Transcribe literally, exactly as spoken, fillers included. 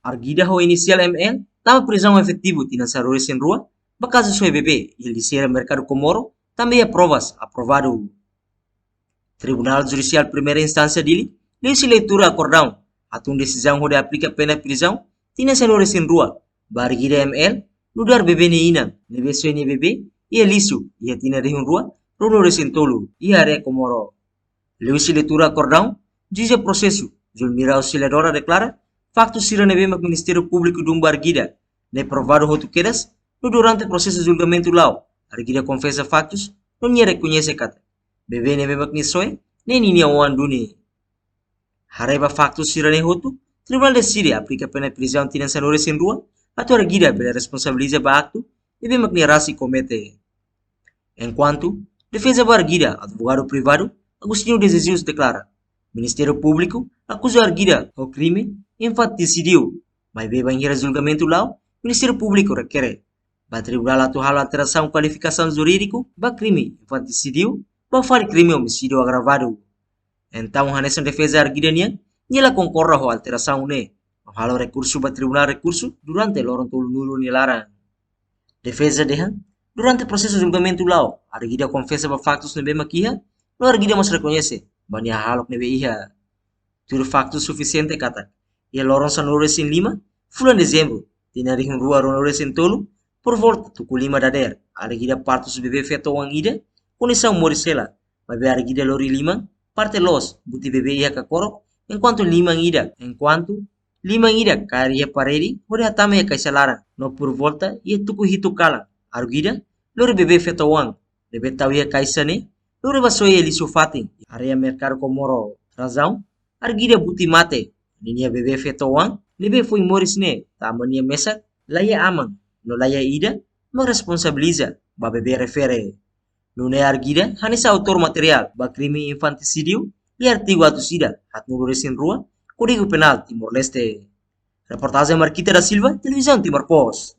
Arguida ho inisiál M L tama prizaun efetivu tinan sanulu-resin-rua ba kazu soe bebé iha lixeira Merkadu Komoro, tanba iha provas aprovadu. Tribunál Judisiál Primeira Instánsia Dili liuhusi leitura akordaun hatun desizaun hodi aplika pena prizaun tinan sanulu-resin-rua ba arguida M L nu'udar bebé nia inan ne'ebé soe nia bebé iha lixu iha tinan rihun rua ruanulu-resin-tolu iha área Komoro. Liuhusi leitura akordaun, juíza prosesu, Zulmira Auxiliadora, deklara faktu sira ne'ebé mak Ministériu Públiku dun ba arguida ne'e provadu hotu kedas, no durante prosesu julgamentu la'o, arguida konfesa faktus no nia rekoñese katak bebé ne'ebé mak nia soe ne'e ninia oan duni. Haree ba faktu sira-ne'e hotu, tribunál deside aplika pena prizaun tinan sanulu-resin-rua, atu arguida bele responsabiliza ba aktu ne'ebé mak nia rasik komete. Enkuantu defeza ba arguida, advogadu privadu Agostinho de Jesus deklara, Ministériu Públiku akuza arguida ho krime infantisídiu, maibé bainhira julgamentu la'o, Ministériu Públiku rekere ba tribunál atu halo alterasaun kualifikasaun jurídiku ba krime infantisídiu ba fali krime omisídiu agravadu. Entaun hanesan defeza arguida nian, nia la konkorda ho alterasaun ne'e, no halo rekursu ba Tribunál Rekursu durante loron tolunulu nia laran. Defeza dehan, durante prosesu julgamentu la'o, arguida konfesa ba faktus ne'ebé mak iha, no arguida mós rekoñese ba nia hahalok ne'ebé iha. Tuir faktu sufisiente katak iha loron sanulu-resin-lima fulan Dezembru tinan rihun rua ruanulu-resin-tolu, por volta tuku lima dadeer, arguida partu bebé feto-oan ida kondisaun moris hela, maibé arguida lori liman parte loos, buti bebé iha kakorok, enkuantu liman ida, enkuantu liman ida kaer iha parede hodi hatama iha kaixa laran, no por volta iha tuku hitu kalan, arguida lori bebé feto-oan ne'ebé tau iha kaixa ne'e lori ba soe iha lixu fatin, área Merkadu Komoro. Razaun, arguida buti mate ninia bebé feto-oan ne'ebé foin moris ne'e tanba nia mesak la iha aman, no la iha ida mak responsabiliza ba bebé refere. Nune'e arguida hanesan autór materiál ba krime infantisídiu iha artigu atus ida haatnulu-resin-rua Kódigu Penál Timor-Leste. Reportajen Marquita da Silva, Televizaun Timor Post.